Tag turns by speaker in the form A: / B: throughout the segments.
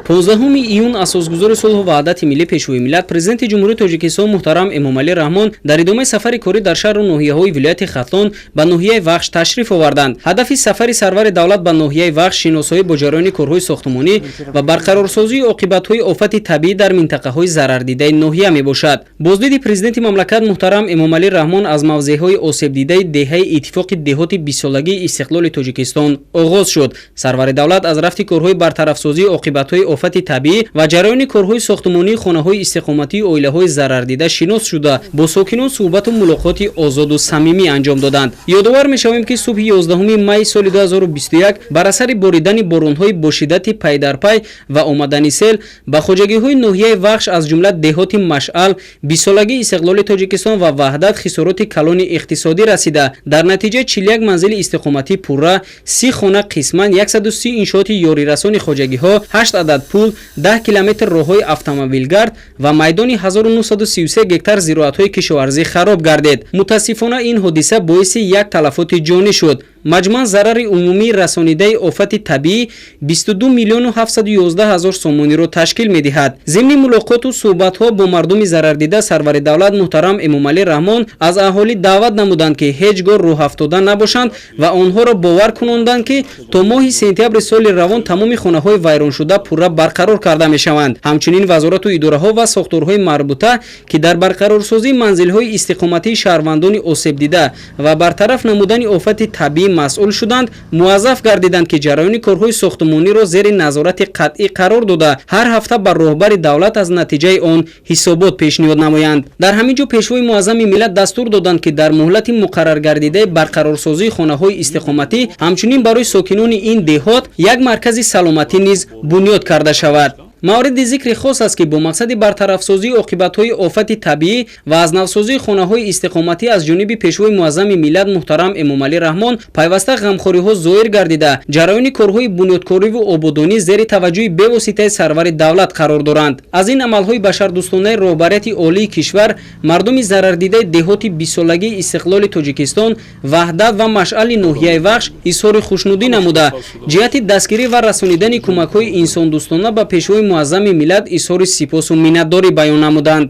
A: 15 июн асосгузори сулҳу ваҳдати миллӣ, Пешвои миллат, Президенти Ҷумҳурии Тоҷикистон муҳтарам Эмомалӣ Раҳмон дар идомаи сафари корӣ дар шаҳру ноҳияҳои вилояти Хатлон ба ноҳияи Вахш ташриф оварданд. Ҳадафи сафари сарвари давлат ба ноҳияи Вахш шиносоӣ бо ҷараёни корҳои сохтмонӣ ва барқарорсозии оқибатҳои офати табиӣ дар минтақаҳои зарардидаи ноҳия мебошад. Боздиди президенти мамлакат муҳтарам Эмомалӣ Раҳмон аз мавзеъҳои осебдидаи деҳаи Иттифоқи деҳоти бистсолагии истиқлоли Тоҷикистон оғоз шуд. Сарвари давлат аз рафти корҳои бартарафсозии оқибатҳои офати табиӣ ва ҷараёни корҳои сохтмонии хонаҳои истиқоматии оилаҳои зарардида шинос шуда, бо сокинон суҳбату мулоқоти озоду самимӣ анҷом доданд. Ёдовар мешавем, ки субҳи 11 майи соли 2021 бар асари боридани боронҳои бо шиддати пайдарпай ва омадани сел ба хоҷагиҳои ноҳияи Вахш, аз ҷумла деҳоти Машъал, бистсолагии истиқлоли Тоҷикистон ва Ваҳдат хисороти калони иқтисодӣ расида, дар натиҷа 41 манзили истиқоматӣ пурра, 30 хона қисман, 130 иншооти ёрирасони хоҷагиҳо, 8 адад пул, 10 километр роҳҳои автомобилгард ва майдони 1933 гектар зироатҳои кишоварзӣ хароб гардид. Мутаассифона, ин ҳодиса боиси як талафоти ҷонӣ шуд. Маҷмӯан зарари умумии расонидаи офати табиӣ 22 миллиону 711 ҳазор сомониро ташкил медиҳад. Зимни мулоқоту суҳбатҳо бо мардуми зарардида сарвари давлат муҳтарам Эмомалӣ Раҳмон аз аҳолӣ даъват намуданд, ки ҳеҷ гоҳ рӯҳафтода набошанд ва онҳоро бовар кунонданд, ки то моҳи сентябри соли равон тамоми хонаҳои вайроншуда пурра барқарор карда мешаванд. Ҳамчунин вазорату идораҳо ва сохторҳои марбута, ки дар барқарорсозии манзилҳои истиқоматии шаҳрвандони осебдида ва бартараф намудани офати табиӣ масъул шуданд, муваззаф гардиданд, ки ҷараёни корҳои сохтмониро зери назорати қатъӣ қарор дода, ҳар ҳафта ба роҳбари давлат аз натиҷаи он ҳисобот пешниҳод намоянд. Дар ҳамин ҷо Пешвои муаззами миллат дастур доданд, ки дар муҳлати муқарраргардидаи барқарорсозии хонаҳои истиқоматӣ ҳамчунин барои сокинони ин деҳот як маркази саломатӣ низ бунёд карда шавад. Мавриди зикри хос аст, ки бо мақсади бартарафсозии оқибатҳои офати табиӣ ва аз навсозии хонаҳои истиқоматӣ аз ҷониби Пешвои муаззами миллат муҳтарам Эмомалӣ Раҳмон пайваста ғамхориҳо зоҳир гардида, ҷараёни корҳои бунёдкориву ободонӣ зери таваҷҷӯҳи бевоситаи сарвари давлат қарор доранд. Аз ин амалҳои башардӯстонаи роҳбарияти олии кишвар мардуми зарардидаи деҳоти бистсолагии истиқлоли Тоҷикистон, Ваҳдат ва Машъали ноҳияи Вахш изҳори хушнудӣ намуда, ҷиҳати дастгирӣ ва расонидани кӯмакҳои инсондӯстона ба Пешвои муаззами миллат изҳори сипосу миннатдорӣ баён намуданд.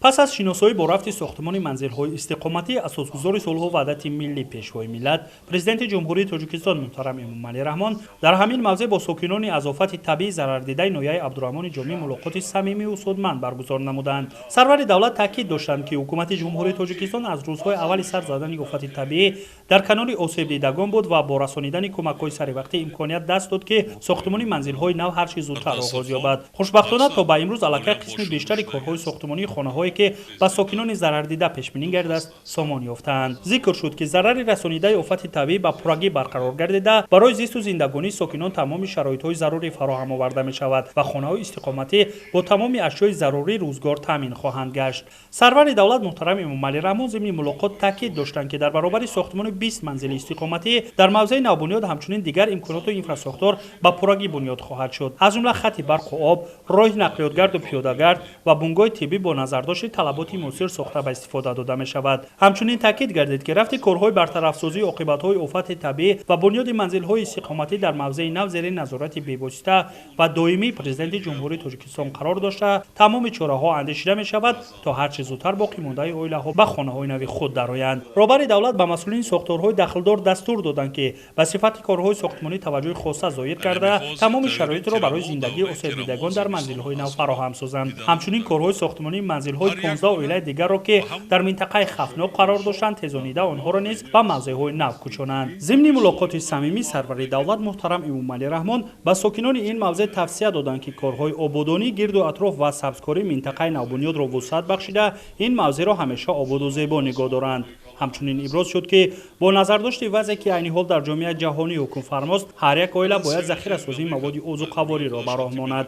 B: Пас аз шиносоӣ бо рафти сохтмони манзилҳои истиқоматӣ асосгузори сулҳу ваҳдати миллӣ, Пешвои миллат, Президенти Ҷумҳурии Тоҷикистон муҳтарам Эмомалӣ Раҳмон дар ҳамин мавзеъ бо сокинони аз офати табиӣ зарардидаи ноҳияи Абдураҳмони Ҷомӣ мулоқоти самимию судманд баргузор намуданд. Сарвари давлат таъкид доштанд, ки ҳукумати Ҷумҳурии Тоҷикистон аз рӯзҳои аввали сар задани офати табиӣ дар канори осебдидагон буд ва бо расонидани кӯмакҳои саривақтӣ имконият даст дод, ки сохтмони манзилҳои нав ҳарчи зудтар оғоз ёбад. Хушбахтона, то ба имрӯз аллакай қисми бештари корҳои сохтмонии хонаҳое, ки ба сокинони зарардида пешбинӣ гардааст, сомон ёфтаанд. Зикр шуд, ки зарари расонидаи офати табиӣ ба пуррагӣ барқарор гардида, барои зисту зиндагонии сокинон тамоми шароитҳои зарурӣ фароҳам оварда мешавад ва хонаҳои истиқоматӣ бо тамоми ашёи зарурӣ рӯзгор таъмин хоҳанд гашт. Сарвари давлат муҳтарам Эмомалӣ Раҳмон зимни мулоқот таъкид доштанд, ки дар баробари сохтмони 20 манзили истиқоматӣ дар мавзеи навбунёд ҳамчунин дигар имконоту инфрасохтор ба пуррагӣ бунёд хоҳад шуд, аз ҷумла хати барқу об, роҳи нақлиётгарду пиёдагард ва бунгоҳи тиббӣ бо назардошти талаботи муосир сохта ба истифода дода мешавад. Ҳамчунин таъкид гардид, ки рафти корҳои бартарафсозии оқибатҳои офати табиӣ ва бунёди манзилҳои истиқоматӣ дар мавзеи нав зери назорати бевосита ва доимии Президенти Ҷумҳурии Тоҷикистон қарор дошта, тамоми чораҳо андешида мешавад, то ҳарчи зудтар боқимондаи оилаҳо ба хонаҳои нави худ дароянд. Роҳбари давлат ба масъулини сохторҳои дахлдор дастур доданд, ки ба сифати корҳои сохтмонӣ таваҷҷӯҳи хоса зоҳир карда, тамоми шароитро барои зиндагии осебдидагон дар манзилҳои нав фароҳам созанд. Ҳамчунин корҳои сохтмонии манзилҳои 15 оилаи дигарро, ки дар минтақаи хавфнок қарор доштанд, тезонида онҳоро низ ба мавзеъҳои нав кӯчонанд. Зимни мулоқоти самимӣ сарвари давлат муҳтарам Эмомалӣ Раҳмон ба сокинони ин мавзеъ тавсия доданд, ки корҳои ободонӣ, гирду атроф ва сабзкории минтақаи навбунёдро вусъат бахшида, ин мавзеъро ҳамеша ободу зебо нигоҳ доранд. Ҳамчунин иброз шуд, ки бо назардошти вазъе, ки айни ҳол дар ҷомеаи ҷаҳонӣ ҳукмфармост, ҳар як оила бояд захирасозии маводи озуқавориро ба роҳ монад.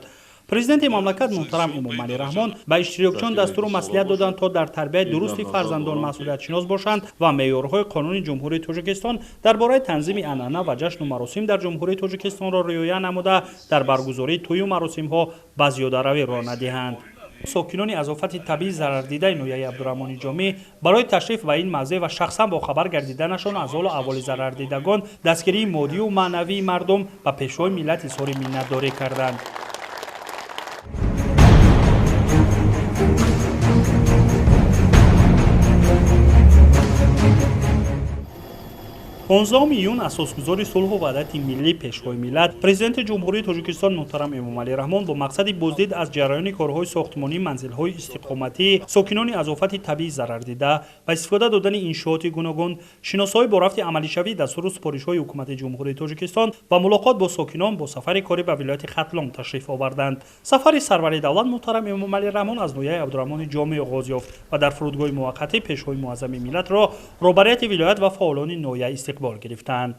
B: Президенти мамлакат муҳтарам Эмомалӣ Раҳмон ба иштирокчиён дастуру маслиҳат доданд, то дар тарбияи дурусти фарзандон масъулиятшинос бошанд ва меъёрҳои қонуни Ҷумҳурии Тоҷикистон дар бораи танзими анъана ва ҷашну маросим дар Ҷумҳурии Тоҷикистонро риоя намуда, дар баргузории тӯю маросимҳо ба зиёдаравӣ роҳ надиҳанд. Сокинони аз офати табиӣ зарардидаи ноҳияи Абдурраҳмони Ҷомӣ барои ташриф ба ин мавзеъ ва шахсан бохабар гардиданашон аз ҳолу аҳволи зарардидагон, дастгирии моддию маънавии мардум ба Пешвои миллат изҳори миннатдорӣ карданд. 15 июн асосгузори сулҳу ваҳдати миллӣ, Пешвои миллат, Президенти Ҷумҳурии Тоҷикистон муҳтарам Эмомалӣ Раҳмон бо мақсади боздид аз ҷараёни корҳои сохтмонии манзилҳои истиқоматӣ сокинони аз офати табиӣ зарардида ва истифода додани иншооти гуногун, шиносоӣ бо рафти амалишавии дастуру супоришҳои Ҳукумати Ҷумҳурии Тоҷикистон ва мулоқот бо сокинон бо сафари корӣ ба вилояти Хатлон ташриф оварданд. Сафари сарвари давлат муҳтарам Эмомалӣ Раҳмон аз ноҳияи Абдурраҳмони Ҷомӣ оғоз ёфт ва дар фурудгоҳи муваққатӣ Пешвои муаззами миллатро роҳбарияти вилоят ва фаъолони ноҳия истиқбол гирифтанд.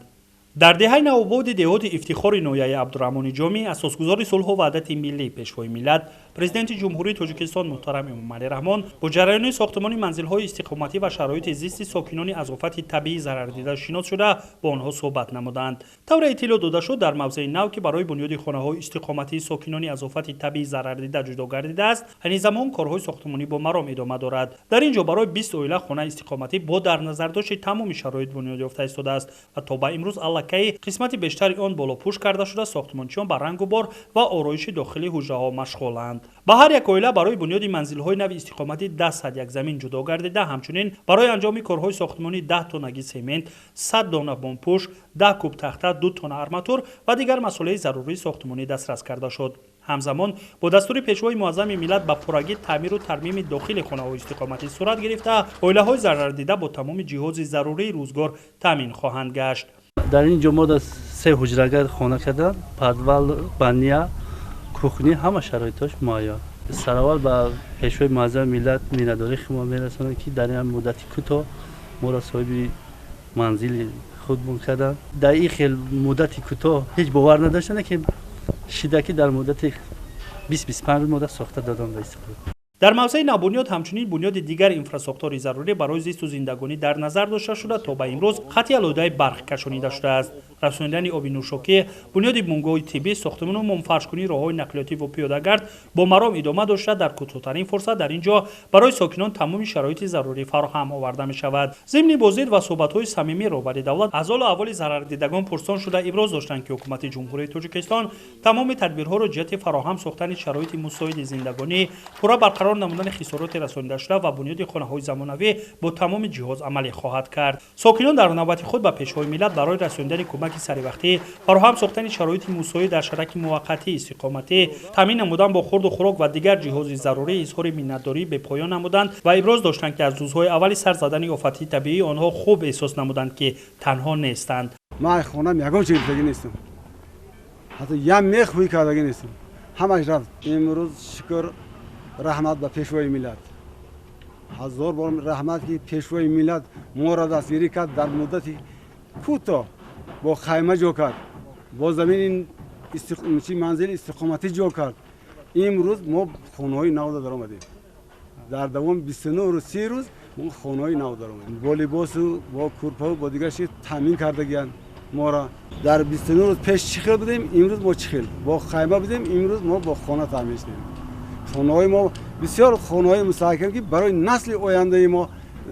B: Дар деҳаи Навободи деҳоти Ифтихори ноҳияи Абдурраҳмони Ҷомӣ асосгузори сулҳу ваҳдати миллӣ, Пешвои миллат, Президенти Ҷумҳурии Тоҷикистон муҳтарам Эмомалӣ Раҳмон бо ҷараёни сохтмони манзилҳои истиқоматӣ ва шароити зисти сокинони аз офати табиӣ зарардида шинос шуда бо онҳо суҳбат намуданд. Тавре иттилоъ дода шуд, дар мавзеи нав, ки барои бунёди хонаҳои истиқоматии сокинони аз офати табиӣ зарардида ҷудо гардидааст, айни замон корҳои сохтмонӣ бо маром идома дорад. Дар ин ҷо барои 20 оила хонаи истиқоматӣ бо дар назардошти тамоми шароит бунёд ёфта истодааст ва то ба имрӯз аллакай қисмати бештари он болопӯш карда шуда, сохтмончиён ба рангу бор ва ороиши дохилии ҳуҷраҳо машғуланд. Ба ҳар як оила барои бунёди манзилҳои нави истиқоматӣ 10 сад як замин ҷудо гардида, ҳамчунин барои анҷоми корҳои сохтмонӣ 10 тоннаги семент, 100 дона бомпӯш, 10 куб тахта, 2 тонна арматур ва дигар масолеҳи зарурии сохтмонӣ дастрас карда шуд. Ҳамзамон бо дастури Пешвои муаззами миллат ба пуррагӣ таъмиру тармими дохили хонаҳои истиқоматӣ сурат гирифта, оилаҳои зарардида бо тамоми ҷиҳози зарурии рӯзгор таъмин хоҳанд гашт.
C: Дар ин ҷо мо се ҳуҷрага хона кардам, подвал, баня, кухня, ҳама шароитош муайян. Сараввал ба Пешвои муаззами миллат миннатдории худро мерасонам, ки дар ин муддати кӯтоҳ моро соҳиби манзили худмон карданд. Дар ин хел муддати кӯтоҳ ҳеҷ бовар надоштам, ки шида ки дар муддати 20-25 рӯз мода сохта додам ба истиқбол.
B: Дар мавзеи навбунёд ҳамчунин бунёди дигар инфрасохтори зарурӣ барои зисту зиндагонӣ дар назар дошта шуда, то ба имрӯз хати алоҳидаи барқ кашонида шудааст. Расонидани оби нӯшокӣ, бунёди бунгоҳи тиббӣ, сохтмону мумфаршкунии роҳҳои нақлиётӣ ва пиёдагард бо маром идома дошта, дар кӯтоҳтарин фурсат дар ин ҷо барои сокинон тамоми шароити зарурӣ фароҳам оварда мешавад. Зимни боздид ва суҳбатҳои самимӣ роҳбари давлат аз ҳолу аҳволи зарардидагон пурсон шуда, иброз доштанд, ки Ҳукумати Ҷумҳурии Тоҷикистон тамоми тадбирҳоро ҷиҳати фароҳам сохтани шароити мусоиди зиндагонӣ, пурра барқарор намудани хисороти расонидашуда ва бунёди хонаҳои замонавӣ бо тамоми ҷиҳоз амалӣ хоҳад кард. Сокинон дар навбати худ ба Пешвои миллат барои расонидани кӯмаки саривақтӣ, фароҳам сохтани шароити мусоид дар шараки муваққатии истиқоматӣ, таъмин намудан бо хурду хӯрок ва дигар ҷиҳози зарурӣ изҳори миннатдории бепоён намуданд ва иброз доштанд, ки аз рӯзҳои аввали сар задани офати табиӣ онҳо хуб эҳсос намуданд, ки танҳо нестанд.
D: Ман хонам ягон чиз гирифтагӣ нестам, ҳатто як мех ҳуй кардагӣ нестам, ҳамаш рафт. Имрӯз шукр, раҳмат ба Пешвои миллат, ҳазор бор раҳмат, ки Пешвои миллат моро дастгирӣ кард, дар муддати кӯтоҳ бо хайма ҷо кард, бо замини манзили истиқоматӣ ҷо кард. Имрӯз мо хонаҳои нав даромадем. Дар давоми 29 рӯз, 30 рӯз мо хонаҳои нав даромадем, бо либосу бо курпаву бо дигар чиз таъмин кардагиянд моро. Дар 29 рӯз пеш чӣ хел будем, имрӯз мо чӣ хел бо хайма будем, имрӯз мо бо хона таъмин шудем. Хонаҳои мо бисёр хонаҳои мустаҳкам, ки барои насли ояндаи мо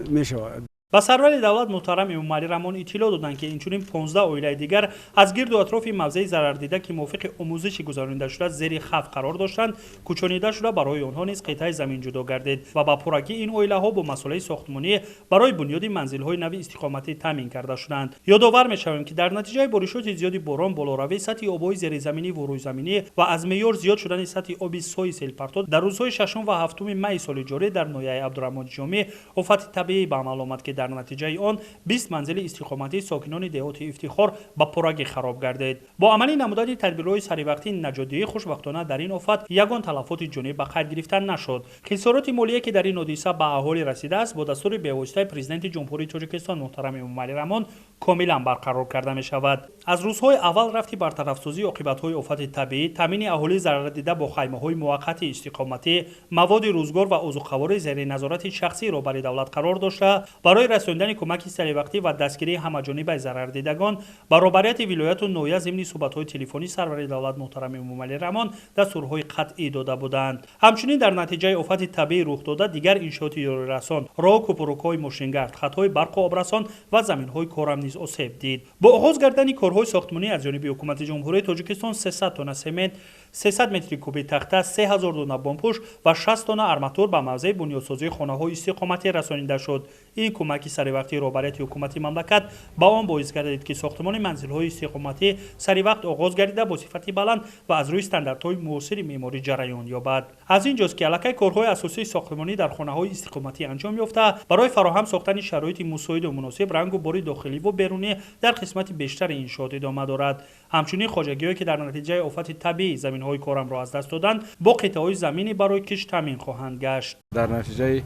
D: мешавад.
B: Ба сарвари давлат муҳтарам Эмомалӣ Раҳмон иттилоъ доданд, ки инчунин 15 оилаи дигар аз гирду атрофи мавзеи зарардида, ки мувофиқи омӯзиши гузаронидашуда зери хавф қарор доштанд, кӯчонида шуда, барои онҳо низ қитъаи замин ҷудо гардид ва ба пуррагӣ ин оилаҳо бо масолаи сохтмонӣ барои бунёди манзилҳои нави истиқоматӣ таъмин карда шуданд. Ёдовар мешавем, ки дар натиҷаи боришоти зиёди борон, болоравии сатҳи обҳои зеризаминӣ ва рӯйзаминӣ ва аз меъёр зиёд шудани сатҳи оби сои селпартов дар рӯзҳои 6 ва 7 майи соли ҷорӣ дар ноҳияи Абдурраҳмони Ҷомӣ офати табиӣ ба амал омад, ки дар натиҷаи он 20 манзили истиқоматии сокинони деҳоти Ифтихор ба пуррагӣ хароб гардид. Бо амалӣ намудани тадбирҳои саривақтии наҷотдиҳӣ хушбахтона дар ин офат ягон талафоти ҷонӣ ба қайд гирифта нашуд. Хисороти молие, ки дар ин ҳодиса ба аҳолӣ расидааст, бо дастури бевоситаи Президенти Ҷумҳурии Тоҷикистон муҳтарам Эмомалӣ Раҳмон комилан барқарор карда мешавад. Аз рӯзҳои аввал рафти бартарафсозии оқибатҳои офати табиӣ, таъмини аҳолии зарардида бо хаймаҳои муваққати истиқоматӣ, маводи рӯзгор ва озуқаворӣ зери назорати шахсии роҳбари давлат қарор дошта, барои расондани кӯмаки саривақтӣ ва дастгирии ҳамаҷонибаи зарардидагон ба роҳбарияти вилояту ноҳия зимни суҳбатҳои телефонӣ сарвари давлат муҳтарам Эмомалӣ Раҳмон дастурҳои қатъӣ дода буданд. Ҳамчунин дар натиҷаи офати табиӣ рух дода дигар иншооти ёрирасон, роҳу кӯпурукҳои мошингард, хатҳои барқу обрасон ва заминҳои корам низ осеб дид. Бо оғоз гардани корҳои сохтмонӣ аз ҷониби ҳукумати Ҷумҳурии Тоҷикистон 300 тонна семент, 300 метри куби тахта, 3000 дона бомпӯш ва 60 тонна арматур ба мавзеи бунёдсозии хонаҳои истиқоматӣ расонида шуд. Ин кӯмаки саривақтии роҳбарияти ҳукумати мамлакат ба он боис гардид, ки сохтмони манзилҳои истиқоматӣ саривақт оғоз гардида, бо сифати баланд ва аз рӯи стандартҳои муосири меъморӣ ҷараён ёбад. Аз ин ҷост, ки аллакай корҳои асосии сохтмонӣ дар хонаҳои истиқоматӣ анҷом ёфта, барои фароҳам сохтани шароити мусоиду муносиб рангу бори дохиливу берунӣ дар қисмати бештари иншоот идома дорад. Ҳамчунин хоҷагиҳое, ки дар натиҷаи офати табиӣ заминҳои корамро аз даст доданд, бо қитъаҳои заминӣ барои кишт таъмин хоҳанд гашт.
E: Дар натиҷаи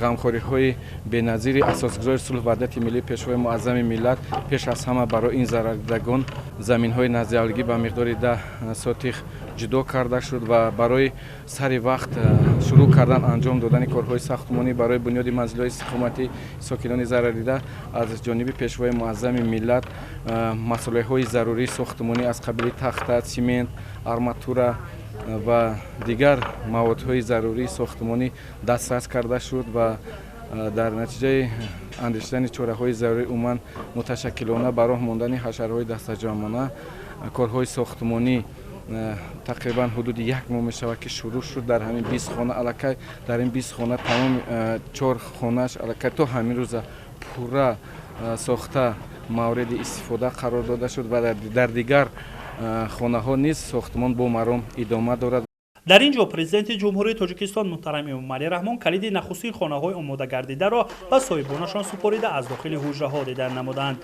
E: ғамхориҳои беназири асосгузори сулҳу ваҳдати миллӣ, пешвои муаззами миллат, пеш аз ҳама барои ин зарардидагон заминҳои наздиавлигӣ ба миқдори 10 сотих ҷудо карда шуд ва барои сари вақт шурӯъ кардан анҷом додани корҳои сохтмонӣ барои бунёди манзилҳои истиқоматӣ сокинони зарардида аз ҷониби пешвои муаззами миллат масолеҳҳои зарурии сохтмонӣ аз қабили тахта, симент, арматура ва дигар маводҳои зарурии сохтмонӣ дастрас карда шуд ва дар натиҷаи андешидани чораҳои зарурӣ, умуман муташаккилона ба роҳ мондани ҳашарҳои дастаҷамъона корҳои сохтмонӣ тақрибан ҳудуди як моҳ мешавад, ки шурӯъ шуд. Дар ҳамин 20 хона аллакай, дар ин 20 хона тамоми чор хонааш аллакай то ҳамин рӯза пурра сохта мавриди истифода қарор дода шуд ва дар дигар хонаҳо низ сохтмон бо маром идома дорад.
B: Дар ин ҷо Президенти Ҷумҳурии Тоҷикистон муҳтарам Эмомалӣ Раҳмон калиди нахустин хонаҳои омодагардидаро ба соҳибонашон супорида, аз дохили ҳуҷраҳо дидан намуданд.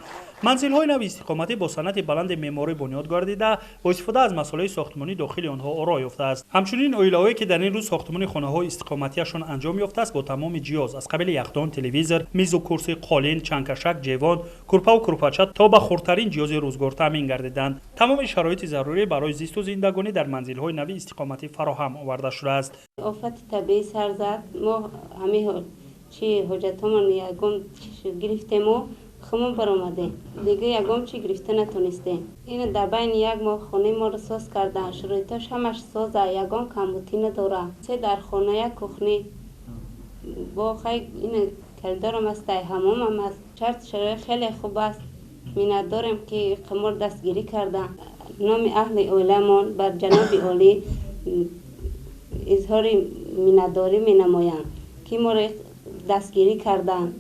B: Манзилҳои нави истиқоматӣ бо санъати баланди меъморӣ бунёд гардида, бо истифода аз масолеҳи сохтмонӣ дохили онҳо оро ёфтааст. Ҳамчунин оилаҳое, ки дар ин рӯз сохтмони хонаҳои истиқоматиашон анҷом ёфтааст, бо тамоми ҷиҳоз аз қабили яхдон, телевизор, мизу курсӣ, қолин, чангкашак, ҷевон, курпаву курпача то ба хурдтарин ҷиҳози рӯзгор таъмин гардиданд. Тамоми шароити зарурӣ барои зисту зиндагонӣ дар манзилҳои нави истиқоматӣ фароҳам оварда шудааст.
F: Офати табиӣ сар зад, мо ҳамин чи ҳоҷатҳомон ягон гирифтему хумон баромадем, дига ягон чи гирифта натонистем. Ин дар байни як моҳ хонаи моро соз кардан, шароитош ҳамаш соза, ягон камбутӣ надора. Се дар хона, як кухни, бо хай ин коридорам аст, ҳамомам аст. Шарт шароит хеле хуб аст. Миннатдорем, ки моро дастгирӣ кардан. Номи аҳли оиламон бар ҷаноби олӣ изҳори миннатдорӣ менамоям, ки моро дастгирӣ карданд,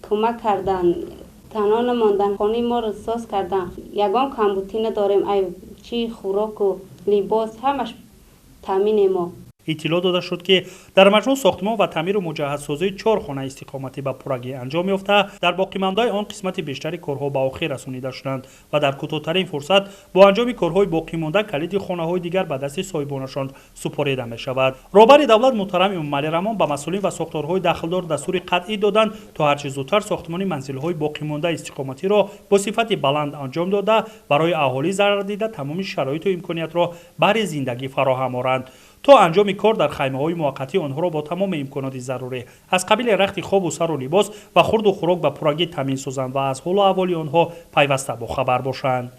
F: кӯмак карданд, танҳо намонданд, хонаи моро соз карданд. Ягон камбутӣ надорем, ай чи хӯроку либос ҳамаш таъмине мо.
B: Иттилоъ дода шуд, ки дар маҷмӯъ сохтмон ва таъмиру муҷаҳҳазсозии чор хонаи истиқоматӣ ба пуррагӣ анҷом ёфта, дар боқимондаи он қисмати бештари корҳо ба охир расонида шуданд ва дар кӯтоҳтарин фурсат бо анҷоми корҳои боқимонда калиди хонаҳои дигар ба дасти соҳибонашон супорида мешавад. Роҳбари давлат муҳтарам Эмомалӣ Раҳмон ба масъулин ва сохторҳои дахлдор дастури қатъӣ доданд, то ҳарчи зудтар сохтмони манзилҳои боқимондаи истиқоматиро бо сифати баланд анҷом дода, барои аҳолии зарардида тамоми шароиту имкониятро баҳри зиндагӣ фароҳам оранд. То анҷоми кор дар хаймаҳои муваққатӣ онҳоро бо тамоми имконоти зарурӣ аз қабили рахти хобу сару либос ва хурду хӯрок ба пуррагӣ таъмин созанд ва аз ҳолу аҳволи онҳо пайваста бохабар бошанд.